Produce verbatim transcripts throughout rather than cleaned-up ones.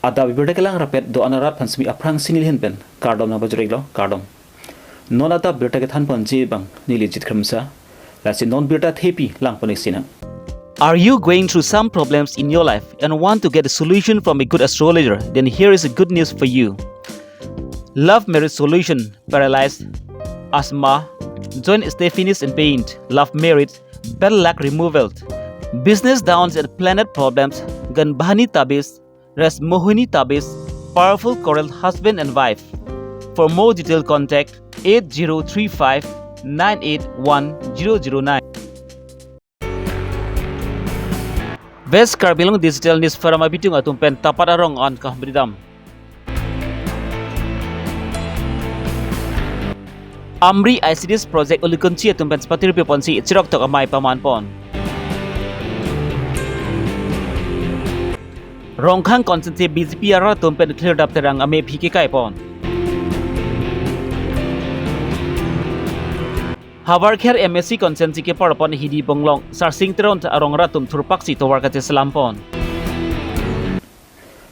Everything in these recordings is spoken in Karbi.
Adap birta kelang rapet do-an arat aphan simi aphrangsi neli ahin pen kardom nangpajir-iklo, kardom. Non adap birta kethan ponji abang neli Jit Krimsa, lasi non birta thepi lang pon-ik sinang. Are you going through some problems in your life and want to get a solution from a good astrologer? Then here is a good news for you. Love marriage solution, paralyzed, asthma, joint stiffness and pain, love marriage, bad luck removal, business downs and planet problems, Ganbhani Tabiz, Rajmohini Tabiz, powerful quarrel husband and wife. For more detail, contact eight zero three five nine eight one zero zero nine. West Karbi Anglong Digital News Forum abitung atum pen tapat arong an kahumri dam. Amri I C D S project ulukunchi atum pen chepatirpi ponsi chirok tok amei paman pon. Rongkhang constituency B J P arat atum pen Khlerdap Terang amephi kekai pon. Havarkher M A C constituency kepar pon Hidi Bonglong Sarsing Teron ta arong rat atum thurpaksi tovar kacheselam pon.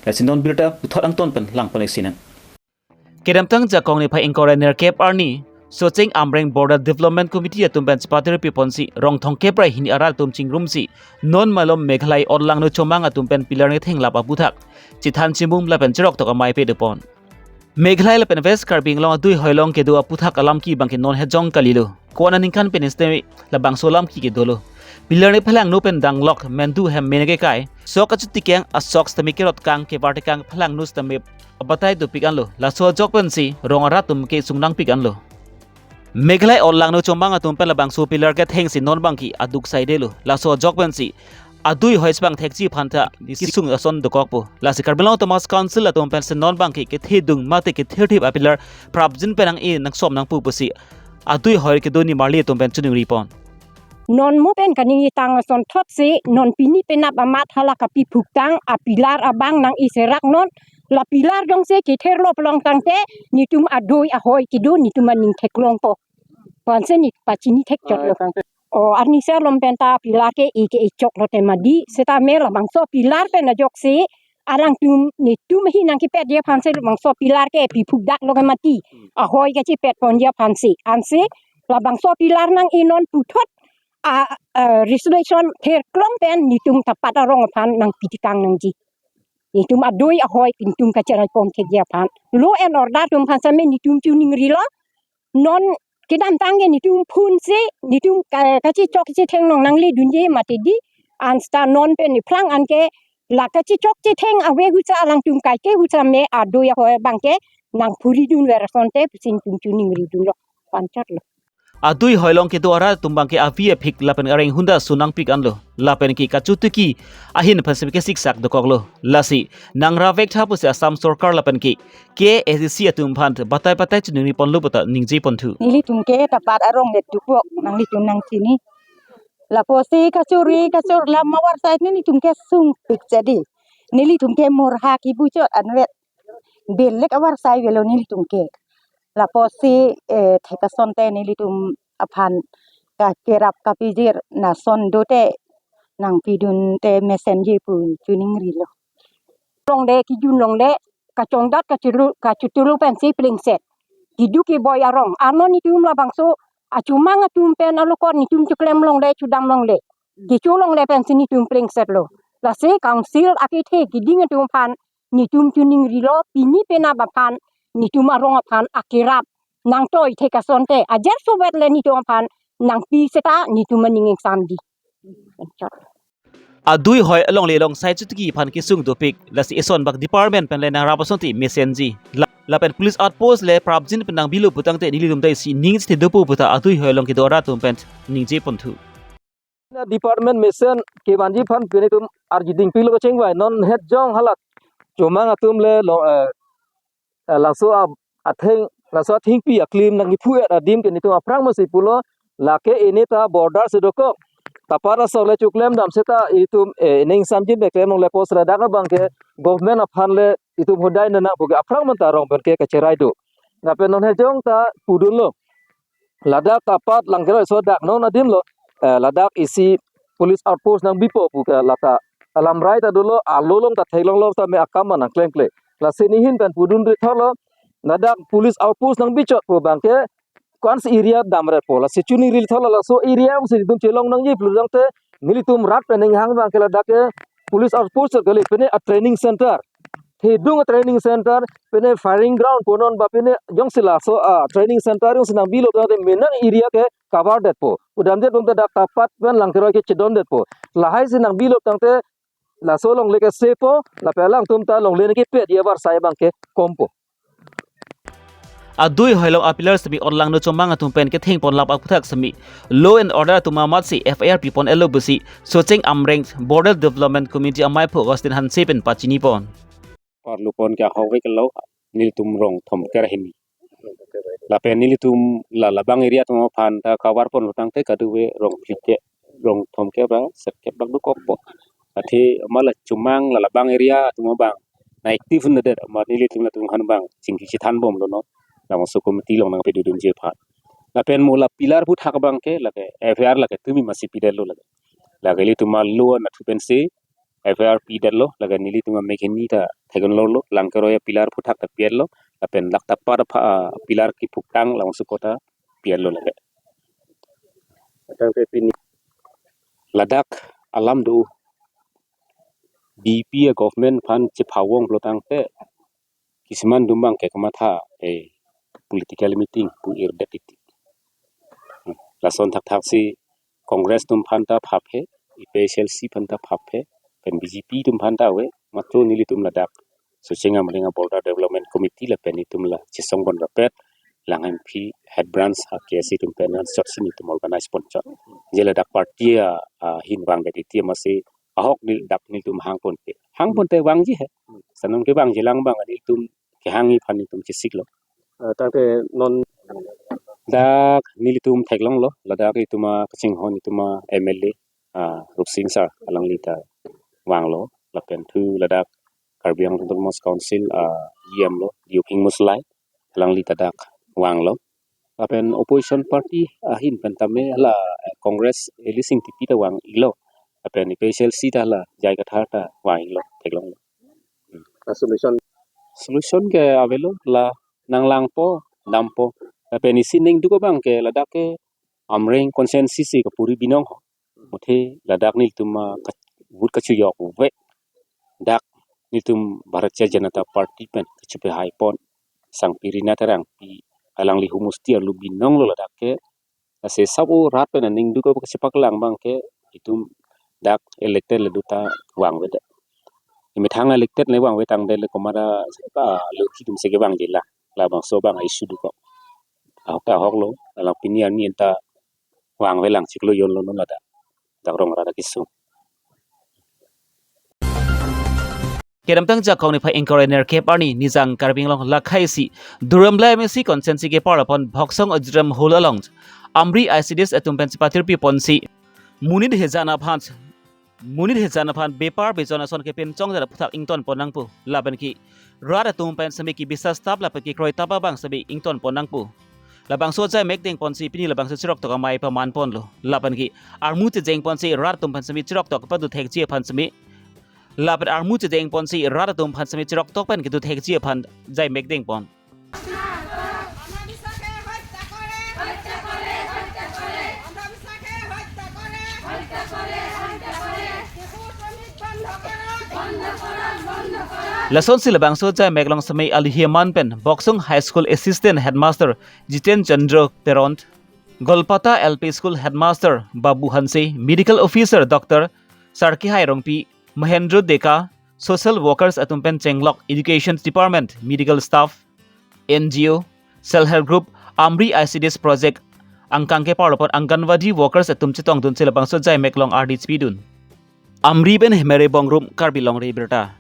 Lasi non birta puthot angton pen lang pon-ik sinang. Kedamtang Jakong niphai ingkoi ra nerkep arni Socheng Amreng Border Development Committee atum pen chepatirpi ponsi rong thomkep ra hini arat atum chingrumsi non malom Meghalaya Orlangno Chomang atum pen pillar netheng lap aputhak chethan chimum lapen chirok tok amei pado pon. Meghalaya lapen West Karbi Anglong adui hoi along kedo aputhak alamki abangke non hejong kalilo. Ko-an aningkan pen sitame labangso alamki kedolo. Pillar ne phelangno pen danglok, mendu hem mene kekai, sok achuti keng asok sitame kerot kang kevar tekang phelangno sitame abatai dopik anlo. Laso ajok pensi rong arat atum kesung nangpik anlo. Meghalaya Orlangno Chomang atum pen labangso pillar kethengsi non abangke aduk saidelo. Laso ajok pensi adui hoi chepangthekji aphan ta kesung ason dokokpo. Lasi Karbi Anglong Autonomous Council atum pensi non abangke kethedung mate kethirthip apillar prapjin pen nang-e nangsom nangpo pusi adui hoi kedo nimarli atum pen chiningri pon. Non mo pen kaningjetang asonthotsi non pini penap amat hala kapi phuktang apillar abang nang-e serak non, la pillar jongsi ketherlo pulo tangte netum adui ahoi kedo netum aning theklongpo. Aphansi ne pachini thekchotlo. O arnisi alom pen ta pillar ke-e ke-e choklo te mati, sitame labangso pillar pen ajoksi alangtum netum ahin nangkepetji aphansi labangso pillar ke piphukdaklo ke mati. Ahoi kachepet ponji aphansi. Ansi labangso pillar nang-e non puthot a, a, resolution therklong pen netum tapat arong aphan nangpi tekang nangji. Netum adui ahoi netum kacherai pon thekji aphan. Law and order atum aphan sitame netum chiningrilo. Non kedamtang ke netum phone si netum ka-, kachechok kachetheng along nangledunji mati di, ansi ta non pen nephrang anke la kachechok kachetheng ave husa alangtum kaike husa me adui ahoi abangke nangphuridunver asonte pusi netum chiningridunlo, panchotlo. Adui hoi along kedo arat atum abangke avi aphik lapen areng hunda sunangpik anlo. Lapen ke kachotiki ahin aphan sitame kesiksak dokoklo. Lasi nang ravek tha pusi Assam sorkar lapen ke K A A C C atum aphan batai batai chiningri ponlo puta ningje ponthu. Nelitum ke tapat arong det dukok nanglitum nangchini. Lapusi kachuri kachur lam avarsai nelitum ke sungpik jadi. Nelitum ke murha kibuchot anvet. Belek avarsai avelo nelitum ke. Lapusi, eh, thek asonte nelitum aphan kakerap kapijir, na ason dote nangpidunte mesenji pu chiningrilo. Longle kijun longle kachongdat kachulu, kachutulu pensi plengset. Keduk keboi arong. Ano netum labangso achomang atum pen alokot netum choklem longle chodam longle, kecho longle pensi netum plengsetlo. Lasi council akethe keding atum aphan netum chiningrilo, pini penap aphan netum arong aphan akerap nangtoi thek asonte ajer sovet le netum aphan nangpi seta netum aning ingsamji. Adui hoi alongle along sai chotiki aphan kesung dopik, lasi ison bak department pen le nangrap asonte mesenji. La, lapen police outpost le prapjin pen nangbilo putangte nelitum ta isi ning chete dopo puta adui hoi along kedo arat atum pen ningje ponthu. Na department mesen kevanji aphan pini netum arjudingpiklo kachingvai, non het jong halat chomang atum le lo, eh, eh, laso a-, atheng, laso athengpi aklim nangkiphu-et adim ke netum aphrang masi pulo, lake ini ta border si dokok. Tapat asor le choklem dam seta itum, eh, ining samjin pen klem longle pusi ladak abangke government aphan le itum hodai nangpo ke aphrang manta rong pen ke kacherai do. Lapen non hejong ta pudunlo. Ladak tapat Langkeroi aso dak non adimlo, eh, ladak isi police outpost nangbipo pu ke lata alam rai ta dolo, alolong ta theklonglo tame akam nangklemkle. Lasi nehin pen pudun ri tholo, ladak police outpost nangbichotpo abangke ko-ansi area damretpo. Lasi chuningri tholo, laso area jongsi nelitum chelong nangji pulo tangte, nelitum rat pen ninghang abangke ladak ke police outpost kali, pine a-training center, thedung a-training center, pine firing ground punon ba pine jongsi laso a-training center jongsi nangbilo tangte menang area ke cover detpo. Pudamdet pulote dak tapat pen Langkeroi ke chedondetpo. Lahaisi nangbilo tangte laso longle ke safepo, lapen alangtum ta longle nangkepet abarsai abangke kompo. Adui hoilong a-pillar sitame orlangno chomang atum pen kethengponlap aphuthak sitame law and order atum amatsi F I R pipon-etlo pusi Socheng Amreng Border Development Committee amaiphu Augustine Hanse pen pachinipon. Parlupon ke ahok veklo, nelitum rong thomkep hini. Lapen nelitum la labang area atum aphan ta cover ponlo tangte kadokave rong phlikep, rong thomkep ra serkep bak dokokpo. Athe mala chomang la labang area atum abang na active nedet, ma nelitum latum aphan abang chingki chethanbomlo non. Labangso committee along nangpedodunji aphan. Lapen mo la pillar aphuthak abangke lake F I R lake tumi masi pidetlo lake. Lake ilitum a-law nathu pensi F I R pidetlo, lake nelitum amek hini ta theklonglo, Langkeroi a-pillar aphuthak ta pi-etlo, lapen dak tapat apha, ah, pillar kiphuktang labangso kota pi-etlo lake. Tangte pini ladak alam do, B J P a-government aphan chephavong pulo tangte, kisiman atum abangke kamatha, eh, political meeting pu-irdet titi. Hmm. Lason thakthaksi Congress atum aphan ta phap he, A P H L C aphan ta phap he, pen B J P atum aphan ta ave, matro nelitum ladak Socheng Amreng a-Border Development Committee lapen itum la chesong bon rapet, Langhimphi head branch a-K S A atum pen ansot si nelitum organize ponchot. Je ladak party a, ahin vangdet titi amatsi ahok neli dak nelitum hangponpe. Hangponte vangji he. Sanong kevangji lang abang nelitum kehangji aphan nelitum chesiklo. Ah, tangte non dak nelitum theklonglo, ladak itum akachinghon itum a-M L A, ah, Rupsing sir, alangli ta vanglo, lapen thu ladak Karbi Anglong Autonomous Council, ah, E M lo, Diokhing Muslai, alangli ta dak vanglo. Lapen opposition party ahin pen tame hala, eh, Congress Eli Singtipi ta vang-iklo. Lapen A P H L C ta hala J I Kathar ta vang-iklo, theklonglo. Hmm. A solution? Solution ke avelo, la nanglangpo, dampo. Lapen isi ningduk abangke ladak ke Amreng constituency si kapuri binong ho. Muthe ladak nelitum, ah, ka-, vote kachojokve. Dak nelitum Bharatiya Janata Party pen kachepahaipon. Sangpi Rina Terangpi, alangli humusti arlo binonglo ladak ke. Lasi sabo rat pen aning duk kachepaklang abangke itum dak elected le duta vangvedet. Imethang elected le vangve tangdet le komat a, ah, lo hitum si kevangji la. Labangso abang issue dokok. Ahok ta ahoklo, alang pini arni anta vangvelang chiklo jonlo non ladak. Dak rong rara kisung. Kedamtang Jakong niphai ingkoi ra nerkep arni Nijang Karbi Anglong lakhaisi Duar Amla M A C constituency kepar apon Bhoksong Auditorium Hall along Amri I C D S atum pen chepatirpi ponsi monit hejan aphan, monit hejan aphan bepar bejon ason kepinchongdet aphuthak ingtonpon nangpo. Lapen ke rat atum pen semi kebisa stap lapen kekroi tap abang semi ingtonpon nangpo. Labangso ajai mekdeng ponsi pini labangso chiroktok amei pamanponlo. Lapen ke armu chejeng ponsi rat atum pen semi chiroktok padu thekji aphan semi. Lapen armu chejeng ponsi rat atum aphan semi chiroktok pen kedo thekji aphan jai mekdeng pon. Lasonsi labangso jai mek along semi aluhi aman pen Bhoksong High School Assistant Headmaster Jiten Chandra Teron, Golpata L P School Headmaster Babu Hanse, Medical Officer Doctor Sarkihai Rongpi, Mahendra Deka, social workers atum pen chenglok Education Department, medical staff, N G O, self help group, Amri I C D S project angkang kepar apot Anganwadi workers atum chetongdunsi labangso jai mek along ardi chepidun. Amri pen Hemere Bongrung, Karbi Longri Abirta.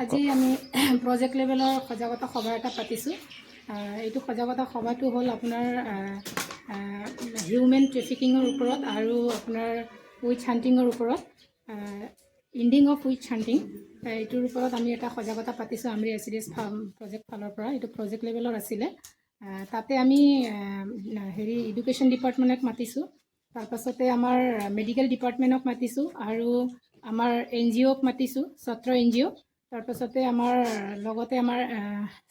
আজি আমি প্ৰজেক্ট লেভেলৰ সজাগতা সভা এটা পাতিছোঁ। আহ, এইটো সজাগতা সভাটো হ'ল আপোনাৰ, আহ, আহ, হিউমেন ট্ৰেফিকিঙৰ ওপৰত আৰু আপোনাৰ উইচ হাণ্টিঙৰ ওপৰত, ah, ending of witch hunting, এইটোৰ ওপৰত আমি এটা সজাগতা পাতিছোঁ Amri I C D S farm project ফালৰ পৰা। এইটো প্ৰজেক্ট লেভেলৰ আছিলে। আহ, তাতে আমি, আহ, হেৰি, এডুকেশ্যন ডিপাৰ্টমেণ্টক মাতিছোঁ, তাৰপাছতে আমাৰ মেডিকেল ডিপাৰ্টমেণ্টক মাতিছোঁ আৰু আমাৰ এন জি অ'ক মাতিছোঁ, সত্ৰ এন জি অ'। তাৰপাছতে আমাৰ লগতে আমাৰ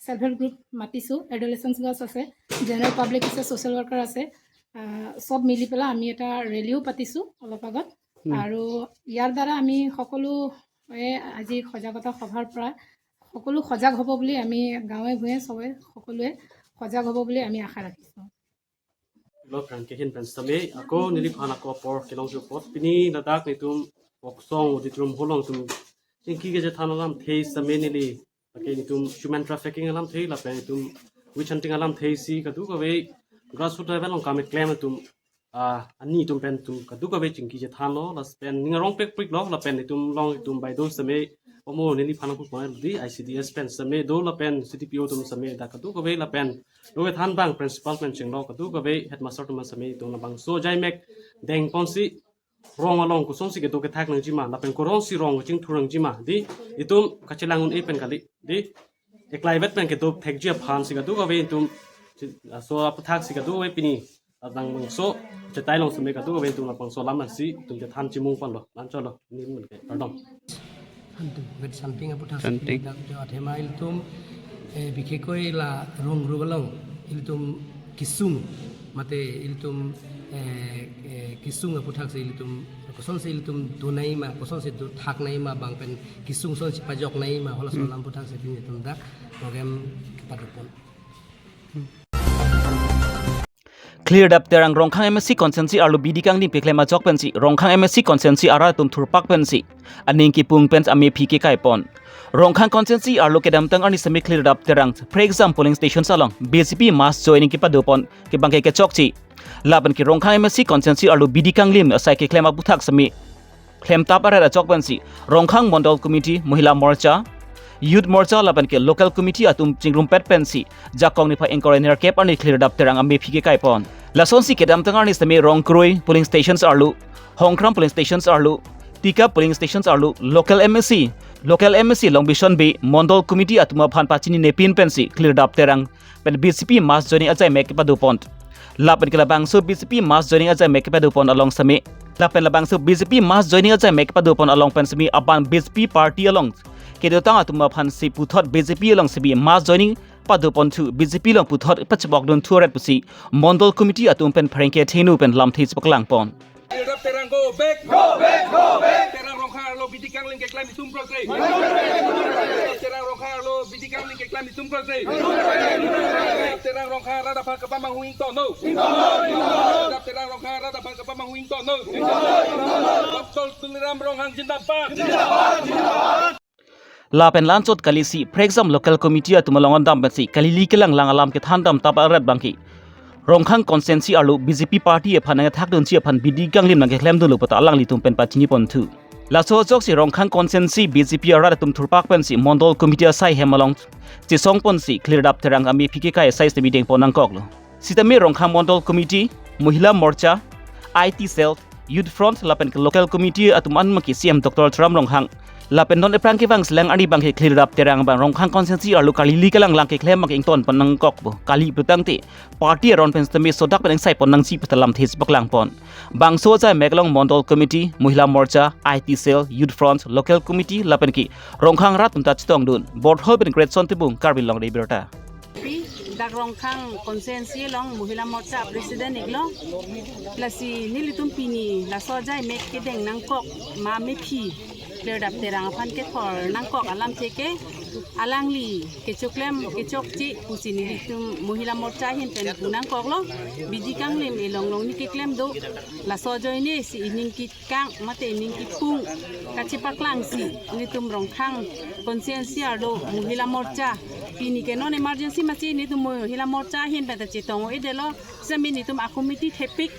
ছেল্ফ হেল্প গ্ৰুপ মাতিছোঁ, এডলেচেণ্ট গাৰ্লছ আছে, জেনেৰেল পাব্লিক আছে, ছ'চিয়েল ৱৰ্কাৰ আছে। আহ, চব মিলি পেলাই আমি এটা ৰেলীও পাতিছোঁ অলপ আগত। আৰু ইয়াৰ দ্বাৰা আমি সকলোৱে আজি সজাগতা সভাৰ পৰা সকলো সজাগ হ'ব বুলি আমি গাঁৱে ভূঞে চবে সকলোৱে সজাগ হ'ব বুলি আমি আশা ৰাখিছোঁ। Lo kan kehin pen sitame ako neliphan ako apor kelongji apot pini ladak netum Voksong auditorium hall along tum chingki kachethan alamthe sitame neli lake netum human trafficking alamthe lapen netum witch hunting alamthe si kadokave grassroots level along kam keklem netum, ah, ani netum pen netum kadokave chingki chethanlo lapen ning arong pekpriklo lapen netum along netum baideo sitame omo neliphan ako pon dei I C D S pen sitame do lapen C D P O atum sitame dak kadokave lapen do kethan abang principal pen chenglo kadokave headmaster atum sitame netum labangso ajai mek dengponsi rong along kosonsi kedo kethak nangjima lapen korongsi rong kachingthur nangjima dei netum kachelang un-e pen kali dei eklaivet pen kedo thekji aphansi kadokave netum laso aputhak si kadokave pini labangso chetai along sitame kadokave netum labangso alam si netum chethan chimung ponlo, la-anchotlo, ning mun ke kardom. Hantu, witch hunting aputhak Hunting. Dak jo athema ilitum, eh, bikhekoi la rong group along ilitum kesung, mate ilitum, eh, eh, kesung aputhak si ilitum kosonsi ilitum do nangji ma, kosonsi do thak nangji ma, bang pen kesung kosonsi pajok nangji ma, halaso alam aputhak si pini netum dak program kepadopon. Klirdap Terang Rongkhang M A C constituency arlo bidi kanglim keklem ajok pensi Rongkhang M A C constituency arat atum thurpak pensi aning kipung pen amephi kekaipon. Rongkhang constituency arlo kedamtang arni sitame Klirdap Terang Phrekjam polling stations along B J P mass joining kepadopon ke bangke kechokche. Lapen ke Rongkhang M A C constituency arlo bidi kanglim asai keklem aputhak sitame klemtap arat ajok pensi Rongkhang Mondol Committee, Mohila Morcha, Youth Morcha lapen ke Local Committee atum chingrumpet pensi Jakong niphai ingkoi ra nerkep arni Klirdap Terang amephi kekaipon. Lasonsi kedamtang arni sitame Rongkroi polling stations arlo, Hongkram polling stations arlo, Tika polling stations arlo, Local M A C, Local M A C Longbison Bey, Mondol Committee atum aphan pachinine pin pensi Klirdap Terang pen B J P mass joining ajai mek kepadopon. Lapen ke labangso B J P mass joining ajai mek kepadopon along sitame. Lapen labangso B J P mass joining ajai mek kepadopon along pen sitame abang B J P party along kedotang atum aphansi puthot B J P along sitame mass joining padoponthu B J P along puthot pachebokdunthu aret pusi Mondol Committee atum pen pherangke thenu pen lamthe chepaklangpon. Terang go back. Go back, go back. Terang Rongkhang arlo bidi kanglim keklem itum prokre. Terang Rongkhang arlo bidi kanglim keklem itum prokre. Terang Rongkhang arat aphan kepamanghu ingtonnon. Terang Rongkhang arat aphan kepamanghu ingtonnon. Doctor Tuliram Ronghang zindabad. Lapen la-anchot kalisi Phrekjam Local Committee atum along an dam pensi kalili kelanglang alam kethan damtap arat bangke Rongkhang constituency arlo B J P party aphan nangthakdunji aphan bidi kanglim nangkeklemdunlo puta alanglitum pen pachiniponthu. Laso ajoksi Rongkhang constituency B J P arat atum thurpak pensi Mondol Committee asai hem along chesongponsi Klirdap Terang amephi kekai asai sitame dengpon nangkoklo. Sitame Rongkhang Mondol Committee, Mohila Morcha, I T Cell, Youth Front lapen ke Local Committee atum an maki C E M Doctor Tuliram Ronghang lapen non ephrang kevang selang arni bangke Klirdap Terang abang Rongkhang constituency arlo kalili kelanglang keklem abang ingtonpon nangkokpo, kali putangte party aron pen sitame sodak pen ingsaipon nangji puta lamthe chepaklangpon. Bangso ajai mek along Mondol Committee, Mohila Morcha, I T Cell, Youth Front, Local Committee lapen ke Rongkhang arat atum ta chetongdun. Borthol pen Greatson Timung, Karbi Anglong Radio Birta. Pi, dak Rongkhang constituency along Mohila Morcha president iklo. Lasi nelitum pini laso ajai mek kedeng nangkok ma mephi Klirdap Terang aphan kethor nangkok alamthe ke alangli kechoklem kechokche pusi nelitum Mohila Morcha ahin pen pu nangkoklo. Bidi kanglim elong long ni keklem do. Laso ajoine si ining kekang mate ining kepung kachepaklangsi nelitum Rongkhang constituency arlo Mohila Morcha pini ke non emergency masi nelitum Mohila Morcha ahin pen ta chetong-o-edetlo. Sitame nelitum a committee thepik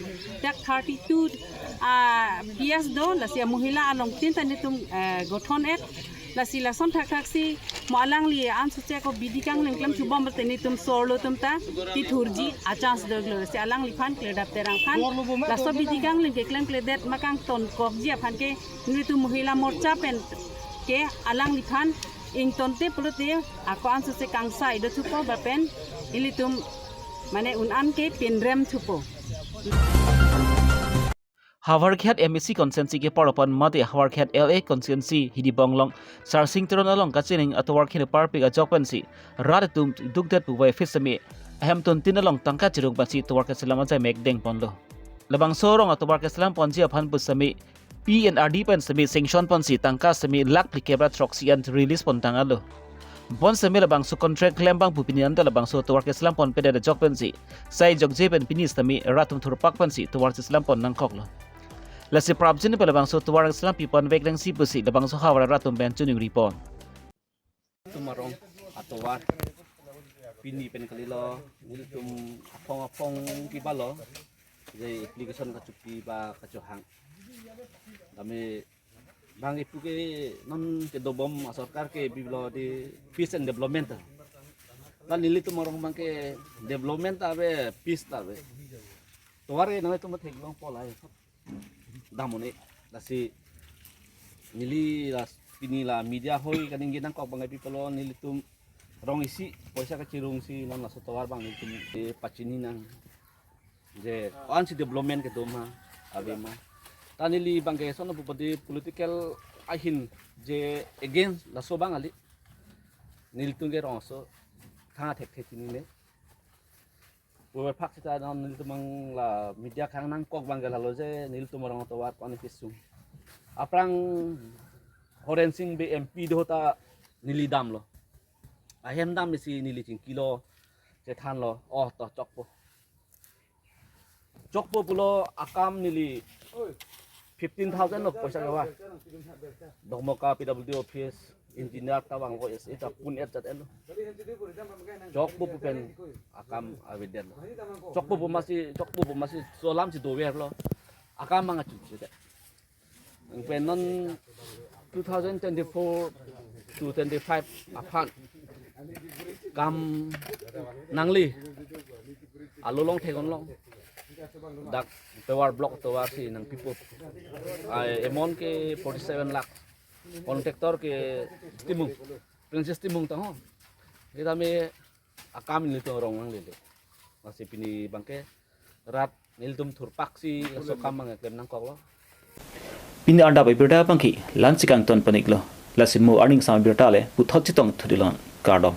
dak thirty-two, ah, P S do, lasi a Mohila alongtin ta nelitum, eh, gothon-et. Lasi lason thakthak si mo alangli ansose ako bidi kanglim klem chubom bate nelitum sorlo atum ta kethurji a chance dolo. Lasi alangliphan Klirdap Terang aphan laso bidi kanglim keklemkledet ma kangtonkokji aphan ke nelitum Mohila Morcha pen ke alangliphan ingtonte pulote ako ansose kangsai dothupo lapen ilitum mane un-an ke pinremthupo. Howraghat M A C constituency kepar aphan mate Howraghat L A constituency Hidibong along Sarsing Teron along kachining atovar khin parpik ajok pensi rat atum dukdet pu vai fisami ahemtun tin along tangka chirung pensi tovar keselam ajai mek dengponlo. Labangso arong atovar keselam ponji aphan pusami P N R D pen semi sanction ponsi tangka semi lakh phlikep ra throksi an release pontanglo. Bonsemi labangso contract klem abang pu pini anta labangso tovar keselam ponpedet ajok pensi sai jokje pen pini semi rat atum thurpak pensi tovar keselam pon nangkoklo. Lasi prapjin pen labangso tovar keselam piponvek nangji pusi labangso havar rat atum pen choningri pon. Nelitum arong atovar pini pen kalilo, nelitum aphong aphong kibalo, je application kachopi ba kachohang. Tame bang ipu ke non kedobom asorkar ke biblo di peace and development. Lapen nelitum arong abang ke development ta ave, peace ta ave. Tovar ke nanglitum theklong polai. Dam un-e, lasi neli la pini la media hoi kaningje nangkok abang ke pi pulo, nelitum rong isi poisa kachirungsi non laso tovar abang nelitum ke pachini nang je ko-ansi development kedo ma ave ma. Ta neli abang ke sono bupadi political ahin je against laso abang kali. Nelitum ke rong aso thang thekthe chinine. Puverphak seta non nelitum abang la media khang nangkok abang ke lalo je nelitum arong atovar ko-an kesung. Aphrang Horen Sing Bey M P do ta neli damlo. Ahem dam isi neli chingkilo, chethanlo, oh to chokpo. Chokpo pulo akam neli fifteen thousand lo poisa kava. Dokmoka P W D office, engineer ta vanglo, S A ta pun et jat et lo. Chokpo pu pen akam avedetlo. Chokpo pu masi, chokpo pu masi solam si doverlo. Akam mang achu si de. Pen non two thousand twenty-four to twenty-five aphan kam nangli alolong theklong. Dak tovar block tovar si nangpipo. Ai amount ke forty-seven lakh. Contractor ke Timung, Princess Timung tang ho. Kita me akam nelitum arong nanglele. Lasi pini abang ke rat nelitum thurpaksi laso akam abang klem nangkoklo. Pini adap abirta abang ke la-ansi kangton pon-iklo. Lasi mo arni angsam abirta le puthot chetong thudilon, kardom.